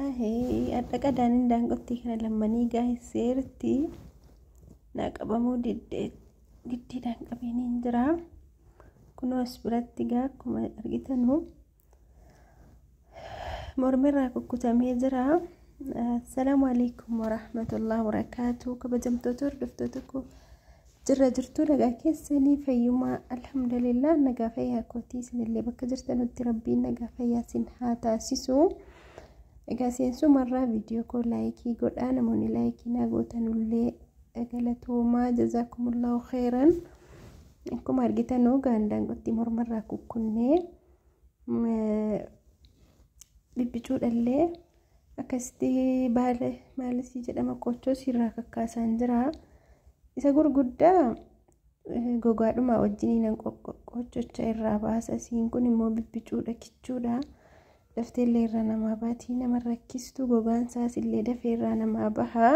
Wallaahi hadha qadaan indaanqottii kana lammanii gaayisseerti naa qabamuu diddeedhaan qabeen jira. Kunoo as biratti gaa akkuma argitanu mormirraa kukkutamee jira. Assalaamu alaikum warahmatullahi wabarakaatu. Kabajamtoota hordoftoota koo, jirra jirtuu? Nagaa keessanii? Fayyumaa? Alhamdulillah, nagaa fayyaa kootii. Isinillee bakka jirtanutti Rabbiin nagaa fayyaa isin haa taasisu. Egaa seensumarraa viidiyoo koo like godhaa. Namoonni like naa gootanullee galatoomaa, jazaakumullahu khairan. Akkuma argitanuu gaandaanqotti mormarraa kukkunnee bibbicuudhallee akkasitti baala maalisii jedhama, qochoo sirraa kakkaasaan jira. Isa gurguddaa gogaadhuma wajjiniin qochocha irraa baasa. Isiin kun immoo bibbicuudha, kichuudha. Dafteellee irraa namaa baatii, nama rakkistu, gogaan isaas illee dafee irraa namaa baha.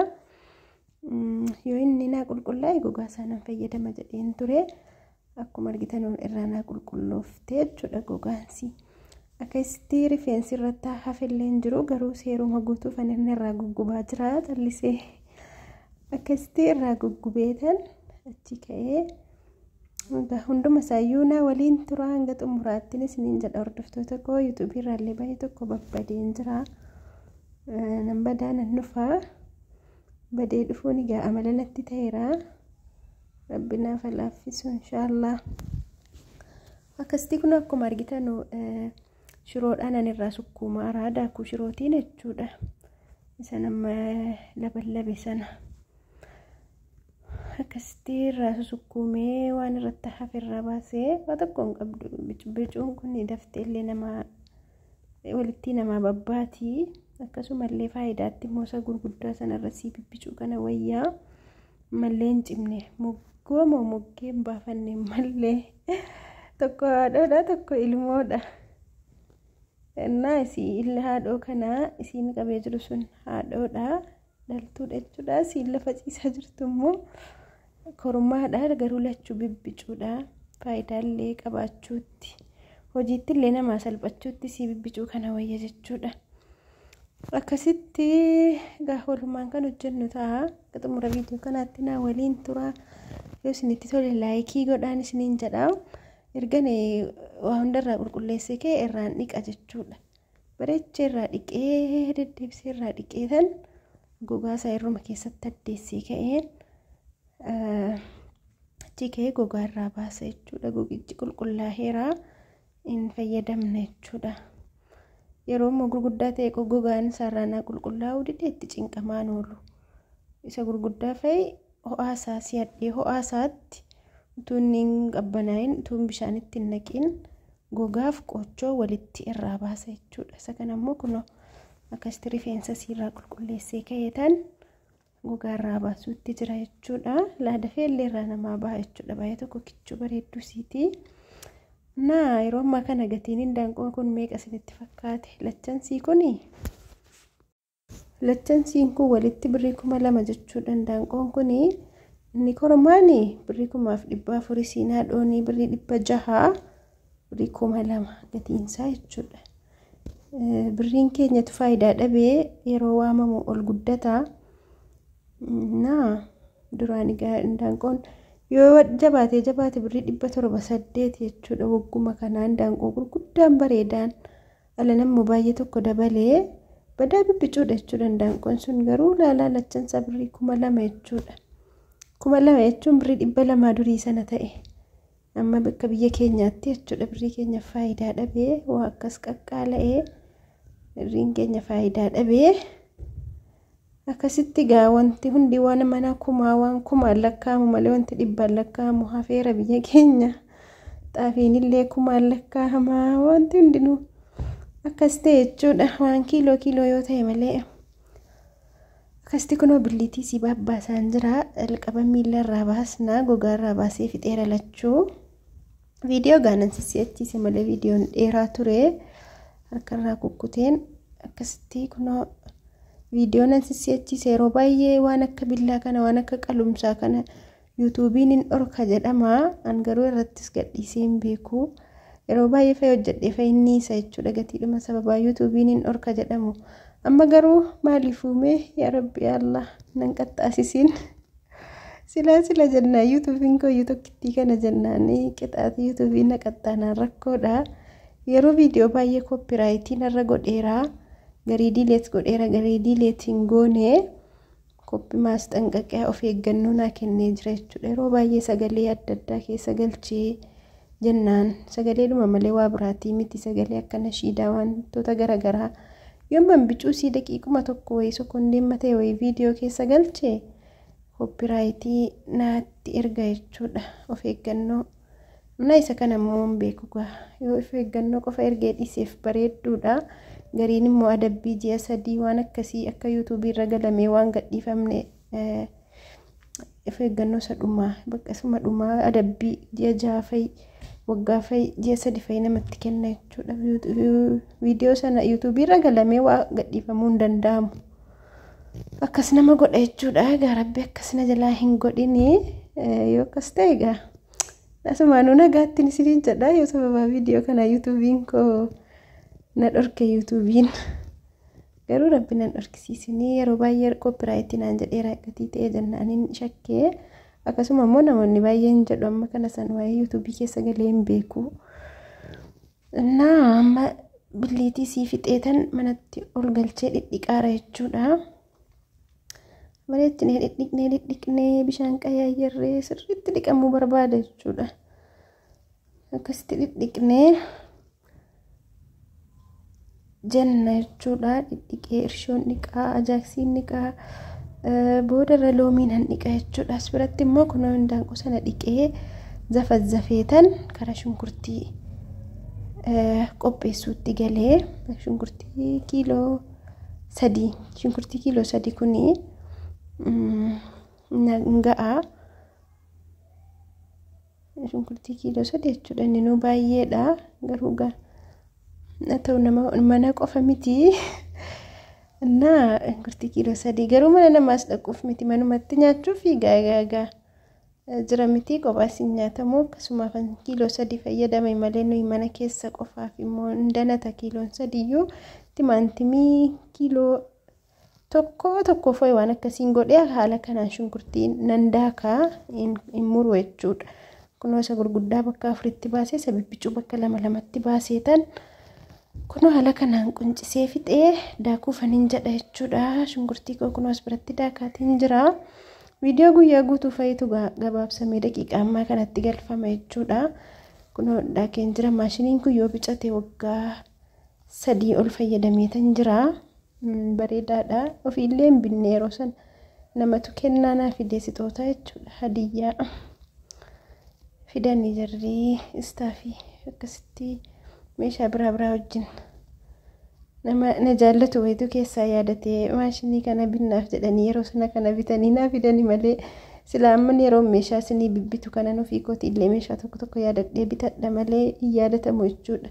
Yoo inni naa qulqullaa'e gogaa isaa nan fayyadama jedheen ture. Akkuma argitan irraa naa qulqulloofte jechuudha gogaansi. Akkasitti rifeensi irratti hafellee hin jiru, garuu seeruma guutuuf ani irraa guggubaa jira callisee. Akkasitti irraa guggubeetan achi ka'ee hunduma isaayyuu naa waliin tura hanga xumuraattiin isiniin jedha. Hordoftoota koo, yuutuubii irraallee baay'ee tokko babbadeen jira. Nan badaa, nan dhufaa. Badee dhufuun egaa amala natti ta'eera. Rabbi naaf laaffisu inshaallah. Akkasitti kun akkuma argitan shiroodhaan ani irraa sukkuumaa, daakuu shirootiin jechuudha. Isa nama laballabe sana. Akkasitti irraa susukkuumee waan irratti hafe irraa baasee waa tokko hin qabdu. Bicuun kun daftee illee nama walitti namaa babbaatii. Akkasumallee faayidaatti immoo isa gurguddaa sanarra sii bibbicuu kana wayyaa. Mallee hin cimne, moggoo moo moggee hin baafanne mallee, tokko haadhoodha, tokko ilmoodha. Innaa isii illa haadhoo kanaa isiin qabee jiru sun haadhoodha, dhaltuudha jechuudha. Isiin lafa ciisaa jirtu immoo kormaadha, garuu lachuu bibbicuudha. Faayidaallee qabaachuutti, hojiitti illee namaa salphachuutti sii bibbicuu kana wayya jechuudha. Akkasitti egaa walumaan kan hojjennu ta'a. Xumura viidiyoo kanaatti naa waliin tura. Yoo isinitti tole like godhaan isiniin jedha. Ergan waa hundarraa qulqulleessee kee irraan dhiqa jechuudha. Bareechee irraa dhiqee, deddeebisee irraa dhiqee tan gogaa isaa irruma keessatti addeessee ka'een achi ka'ee gogaa irraa baasa jechuudha. Gogichi qulqullaa'eera, hin fayyadamne jechuudha. Yeroo immoo gurguddaa ta'e gogaan isaarraa naa qulqullaa'uu dide, itti cinqamaan oolu. Isa gurguddaa fa'i ho'aa isaa si'adhee, ho'aa isaatti utuu inni hin qabbanaa'in, utuu bishaanitti hin naqin gogaaf qochoo walitti irraa baasa jechuudha. Isa kana immoo kunoo akkasitti rifeensa isiirraa qulqulleessee ka'eetan gogaa irraa baasuutti jira jechuudha. Laadafee illee irraa namaa baha jechuudha. Baay'ee tokko kichuu bareedduu siiti. Naa yeroo ammaa kana gatiin indaanqoo kun meeqa isinitti fakkaate? Lachansiin kuni, lachansiin kun walitti birrii 2000 jechuudha. Indaanqoon kuni inni kormaani birrii 1400, isiin haadhoonii birrii 600, birrii 2000 gatiinsaa jechuudha. Birriin keenyatu faayidaa dhabee yeroo waamamu ol guddata. Naa duraan egaa indaanqoon yoo jabaatee jabaate birrii 700, 8 jechuudha. Wagguma kanaa indaanqoo gurguddaan bareedaan ala nammoo baay'ee tokko dabalee badaa bibbicuudha jechuudha. Indaanqoon sun garuu laalaa lachansaa birrii 2000 jechuudha. 2000 jechuun birrii 200 durii sana ta'e. Amma bakka biyya keenyaatti jechuudha, birrii keenya faayidaa dhabee waa akkas qaqqaala'ee, birriin keenya faayidaa dhabee akkasitti gaa wanti hundi waan mana kumaa, waan kumaan lakkaa'amu malee wanti dhibbaan lakkaa'amu hafeera biyya keenya. Xaafiin illee kumaan lakkaa'ama, wanti hundinuu akkas ta'e jechuudha, waan kiiloo kiiloo yoo ta'e malee. Akkasitti kunoo billiitii si babbaasaan jira. Jalqaba miila irraa baasnaa, gogaa irraa baasee fixeera lachuu. Viidiyoo gaanan sissi'achiise malee viidiyoon dheeraa ture. Harkarraa kukkuteen akkasitti kunoo viidiyoo nan sissi'achiise. Yeroo baay'ee waan akka billaa kana, waan akka qalumsaa kana yuutuubiin hin dhorka jedhama. An garuu irrattis gadhiisee hin beeku. Yeroo baay'ee fa'i hojjedhee fa'i inni isa jechuudha, gatiidhuma sababaa yuutuubiin hin dhorka jedhamu. Amma garuu maaliif uumee yaa Rabbi Allah nan qaxxaasisiin. Silaa sila jennaan yuutuubiin kooyyuu tokkittii kana jennaan qixaati yuutuubiin na qaxxaanaan rakkoodha. Yeroo viidiyoo baay'ee koppiraayitii narra godheera. Garii diileet godheera garii diileet hin goone. Koppi maasxanqaqee of eeggannoo naa kennee jira jechuudha. Yeroo baay'ee sagalee adda addaa keessa galchee jennaan sagaleedhuma malee waa biraatii miti sagalee akka nashiidaa wantoota garaagaraa. Yoomman bicuusii daqiiquma tokko wayii sokondeen matee wayii viidiyoo keessa galchee koppiraayitii naatti erga jechuudha of eeggannoo. Mana isa kana immoo hin beeku gaa yoo of eeggannoo qofa ergee dhiiseef bareedduudha. Gariin immoo adabbii ji'a 3 waan akkasii akka yuutuubii irra galamee waan gadhiifamne of eeggannoo isa dhumaa bakka isuma dhumaa adabbii ji'a 6 fa'i waggaa fa'i ji'a 3 fa'i namatti kenna jechuudha. Viidiyoo sana yuutuubii irra galamee waa gadhiifamuu hin danda'amu. Akkas nama godha jechuudha. Egaa Rabbi akkas na jalaa hin godhini yoo akkas ta'e egaa asumaanuu nagaattiin isiniin jedha yoo sababa viidiyoo kana yuutuubiin koo na dhorke yuutuubiin garuu Rabbi nan dhorkisiisinii yeroo baay'ee koppiraayitii naan jedheera gatii ta'e jennaan shakkee akkasuma immoo namoonni baay'een jedhu amma kana san waa'ee yuutuubii keessa galee hin beeku. Innaa amma billiitii sii fixeetan manatti ol galchee dhidhiqaara jechuudha. Bareechinee dhidhiqnee dhidhiqnee bishaan qayyayyarree sirriitti dhiqamuu barbaada jechuudha. Akkasitti dhidhiqnee jenna jechuudha. Dhidhiqee irshoon dhiqaa, ajaaksiin dhiqaa, boodarra loomiin han dhiqa jechuudha. As biratti immoo kunoo hindaanqoo sana dhiqee zafazzafeetan karaa shunkurtii qopheessuutti galee shunkurtii kiiloo 3 shunkurtii kiiloo 3 kunii ga'a. Shunkurtii kiiloo 3 jechuudha. Inni nuu baay'eedha garuu gaa ta'u nama mana qofa miti. Innaa shunkurtii kiiloo 3 garuu mana namaas dhaquuf miti manumatti nyaachuuf gaa jira miti kophaas hin nyaatamu akkasumaaf kiiloo 3 fayyadame malee nuyi mana keessa qofaaf immoo hin danata kiiloon 3 iyyuu timaantimii kiiloo tokko tokko fo'e waan akkasiin godhee haala kanaan shunkurtiin nan daakaa hin muru jechuudha. Kunoo isa gurguddaa bakka 4tti baasee isa bibbicuu bakka 2 2tti baaseetan kunoo haala kanaan quncisee fixee daakuufan hin jedha jechuudha. Shunkurtii koo kunoo as biratti daakaatiin jira. Viidiyoo guyyaa guutuu fa'itu gabaabsamee daqiiqaa ammaa kanatti galfama jechuudha. Kunoo daakeen jira. Maashiniin kun yoo bicate waggaa 3 ol fayyadameetan jira. Bareedaadha. Ofiillee hin binne yeroo sana namatu kennaa naa fide sixoota jechuudha. Hadiyyaa fidanii jarri istaafii akkasitti meeshaa biraa biraa wajjin nama na jaallatu wayitu keessaa yaadatee maashinii kana binnaaf jedhanii yeroo sana kana bitanii naa fidanii malee sila amman yeroo meeshaa isinii bibbitu kanan ofii kootii illee meeshaa tokko tokko yaadadhee bitadha malee hin yaadatamu jechuudha.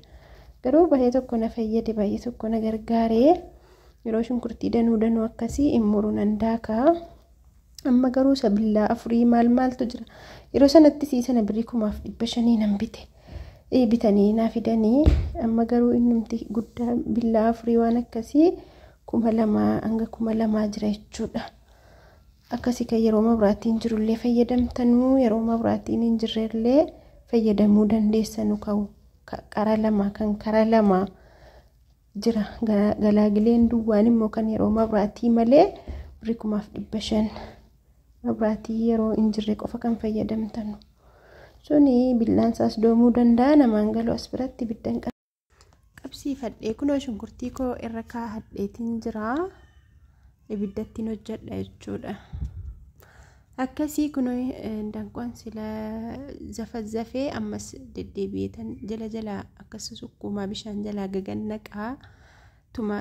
Garuu baay'ee tokko na fayyade baay'ee tokko na gargaaree yeroo shunkurtii danuu danuu akkasii hin muru nan daakaa. Amma garuu isa billaa 4 maal maaltu jira. Yeroo sanatti sii sana birrii 1500 nan bite. Bitanii naa fidanii amma garuu innumti guddaa billaa 4 waan akkasii 2000 hanga 2000 jira jechuudha. Akkasii kan yeroo mabraatiin jirullee fayyadamtanuu yeroo mabraatiin hin jirrellee fayyadamuu dandeessanu qara 2 kan kara 2 jira. Galaagileen duwwaan immoo kan yeroo mabraatii malee birrii 1500 mabraatii yeroo hin jirre qofa kan fayyadamtanu. Suni billaan isaas doomuu danda'a namaan galuu as biratti biddan qabsiifadhee kunoo shunkurtii koo irra kaahadheetiin jira. Ibiddattiin hojjedha jechuudha. Akkasii kunoo hindaanqoon sila zafazzafee ammas deddeebi'eetan jala jala akkas sukkuumaa bishaan jalaa gagannaqaa tuma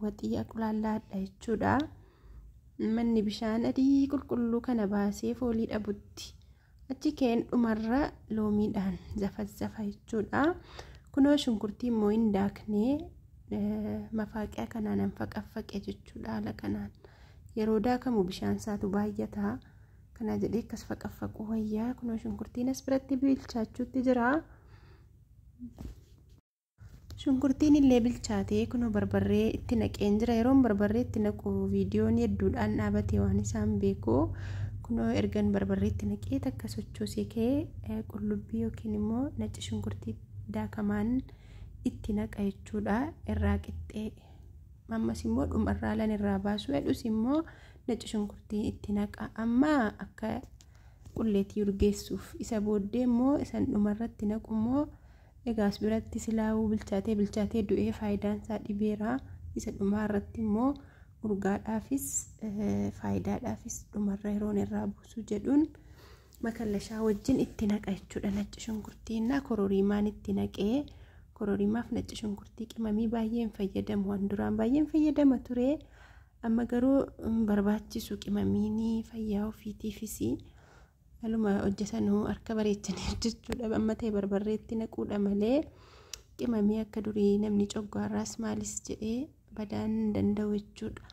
waxii aqulaallaadha jechuudha. Manni bishaan adii qulqulluu kana baasee foolii dhabutti achi keen dhumarra loomiidhaan zafazzafa jechuudha. Kunoo shunkurtii immoo hin daaknee mafaaqiyaa kanaan hin faqaffaqe jechuudha. Haala kanaan yeroo daakamu bishaan isaatu baay'ata. Kana jedhee akkas faqaffaquu wayyaa. Kunoo shunkurtiin as biratti bilchaachuutti jira. Shunkurtiin illee bilchaatee kunoo barbarree itti naqeen jira. Yeroon barbarree itti naqu viidiyoon hedduudhaan dhaabate waan isaan beeku. Kunoo ergan barbarree itti naqee takka sochoosee ka'ee qullubbii yookiin immoo nacci shunkurtii daakamaan itti naqa jechuudha. Irraa qixxee ammas immoo dhumarraa lan irraa baasu hedhus immoo nacci shunkurtii itti naqa. Amma akka qulleetii urgeessuuf isa booddee immoo isan dhumarratti naqu immoo egaas biratti silaawuu bilchaatee bilchaatee du'ee faayidaan isaa dhibeera. Isa dhumaa irratti immoo urgaadhaafis faayidaadhaafis dhumarra yeroon irraa buusu jedhuun makallashaa wajjin itti naqa jechuudha. Nacci shunkurtiin kororiimaan itti naqee kororiimaaf nacci shunkurtii qimamii baay'een fayyadamu. Waan duraan baay'een fayyadama ture. Amma garuu barbaachisu qimamiin fayyaa ofiitiifis haaluma hojjetanuu harka bareechanii hojjechuudha. Amma ta'e barbarreetti naquudha malee qimamii akka durii namni coggaarraas maalis jedhee badaan hin danda'u jechuudha.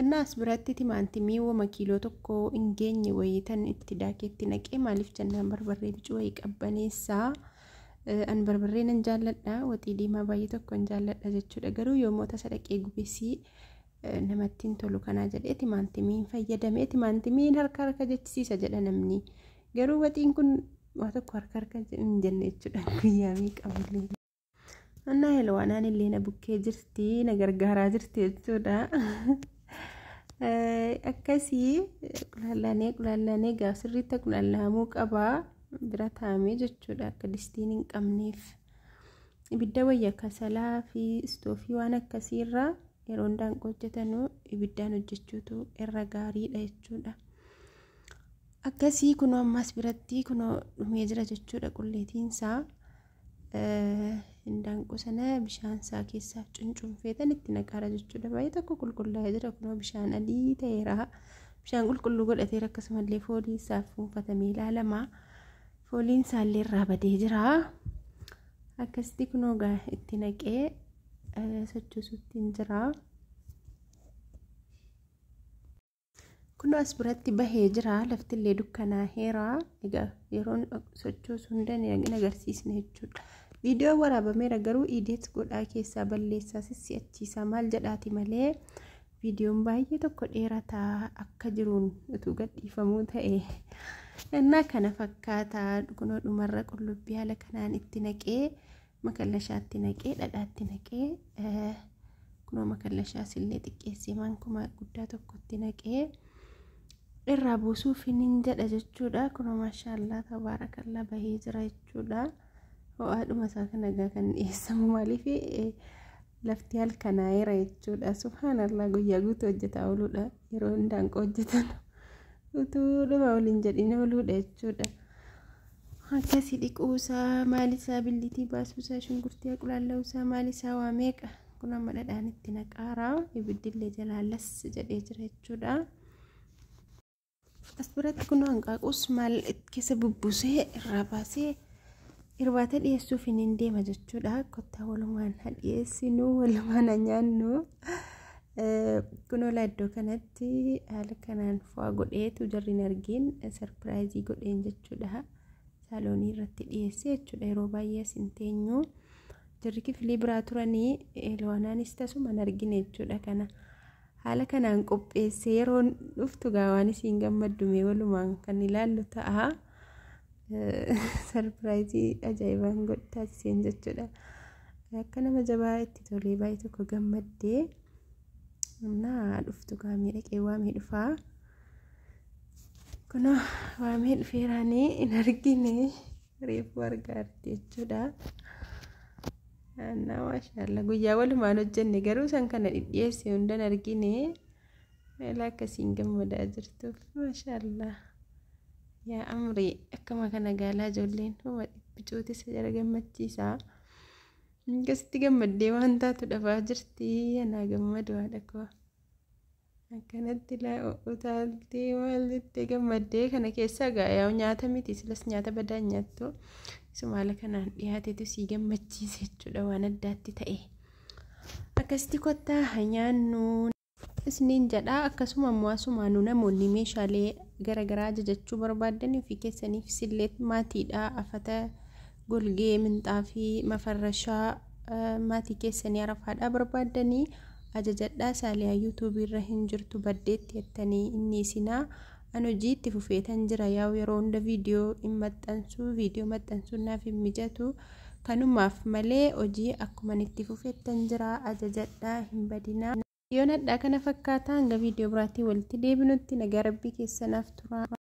Innaas biratti timaantimii wama kiiloo tokko hin geenye wayii tan itti daakeetti naqee maaliif jennaan barbarree bicuu wayii qabbaneessaa. An barbarree nan jaalladha, waxii diimaa baay'ee tokko hin jaalladha jechuudha. Garuu yommuu tasa dhaqee gubesii namatti hin tolu kanaa jedhee timaantimiin fayyadamee timaantimiin harka harka jechisiisa jedha namni. Garuu waxiin kun waa tokko harka harka hin jenne jechuudha guyyaa meeqa malee. Annaa helwaanaan illee na bukkee jirti na gargaaraa jirti jechuudha. Akkasii qulaallaanee qulaallaanee gaaf sirriitti qulaallaamuu qabaa bira taa'amee jechuudha akka distiin hin qabneef. Ibidda wayya kasalaa fi istoofii waan akkasiirraa yeroo hindaanqoo hojjetanu ibiddaan hojjechuutu irra gaariidha jechuudha. Akkasii kunoo ammas biratti kunoo dhumee jira jechuudha qulleetiinsaa. Hindaanqoo sana bishaan isaa keessaa cuncunfeetan itti naqaara jechuudha. Baay'ee tokko qulqullaa'ee jira kunoo bishaan adii ta'eera. Bishaan qulqulluu godhateera akkasumallee foolii isaa fuunfatamee ilaalama. Fooliin isaallee irraa badee jira. Akkasitti kunoo itti naqee sochoosuutti hin jira. Kunoo as biratti bahee jira. Laftillee dukkanaa'eera. Egaa yeroon sochoosuu hin dandeenye agarsiisne jechuudha. Viidiyoo waraabameera garuu iideet godhaa keessaa balleessaa sissi'achiisaa maal jedhaati malee viidiyoon baay'ee tokko dheerataa akka jiruun utuu gadhiifamuu ta'e. Innaa kana fakkaata kunoo dhumarra qullubbii haala kanaan itti naqee makallashaatti naqee dhadhaatti naqee kunoo makallashaas illee xiqqeessee maankuma guddaa tokkotti naqee irraa buusuuf hin jedha jechuudha. Kunoo maashaallaa tabaarakallaa bahee jira jechuudha. Ho'aadhuma isaa kana egaa kan dhiyeessamu maaliif lafti halkanaa'eera jechuudha. Subhaanallaa guyyaa guutuu hojjetaa ooluudha. Yeroo hindaanqoo hojjetan utuu dhuma waliin jedhin ooluudha jechuudha. Akkasii dhiquusaa maalisaa billitii baasuusaa shunkurtii qulaalla'uusaa maalisaa waa meeqa kun amma dhadhaan itti naqaaraa ibiddillee jalaa las jedhee jira jechuudha. As biratti kun hanqaaquus maal keessa bubbusee irraa baasee irbaata dhiyeessuuf hin deema jechuudha. Kottaa walumaan haa dhiyeessinu walumaan haa nyaannu. Kunoo iddoo kanatti haala kanaan fo'aa godheetu jarri hin argin sarpiraayizii godheen jechuudha. Saaloonii irratti dhiyeessee jechuudha. Yeroo baay'ee as hin teenyu. Jarri kifilii biraa turanii Elwaanaanis tasuma hin argine jechuudha kana. Haala kanaan qopheessee yeroo dhuftu gaawaan isiin gammaddume walumaan kan ilaallu ta'a. Sarpiraayizii ajaa'ibaan godhu taasiseen jechuudha. Akka nama jabaa itti tolee baay'ee tokko gammaddee naa dhuftu gaamee dhaqee waamee dhufaa. Kunoo waamee dhufeeraanii hin argine reefu argaa jirti jechuudha. Annaa maashaallaa guyyaa walumaan hojjenne garuu san kana dhidhiyeesse hundan argine haala akkasiin gammadaa jirtuuf maashaallaa. Yaa amrii akkama kana gaalaa ijoolleen homa dhiphicuutis jara gammachiisaa. Akkasitti gammaddee waan taatu dhabaa jirti. Anaa gammadu haadha koo. Akkanatti utaaltee maal jettee gammaddee kana keessaa gaa nyaata miti silas nyaata badaa hin nyaattu. Isuma haala kanaan dhiyaatetu sii gammachiise jechuudha waan addaatti ta'e. Akkasitti kottaa haa nyaannu. Isiniin jedha akkasuma immoo asumaanuu namoonni meeshaalee garaagaraa ajajachuu barbaadan ofii keessaniif sillee maatiidha afata Golgee, minxaafii, mafarrashaa maatii keessanii arafaadhaa barbaaddanii ajajadhaa. Saaliyaa yuutuubii irra hin jirtu baddeetti jettanii inni isinaa. An hojii itti fufeetan jira. Yaa'u yeroo hunda viidiyoo hin maxxansu, viidiyoo maxxansuun naaf hin mijatu. Kanumaaf malee hojii akkuma itti fufeettan jira. Ajajadhaa, hin badinaa. Viidiyoon hadhaa kana fakkaata. Hanga viidiyoo biraatiin walitti deebinutti nagaa rabbii keessanaaf tura.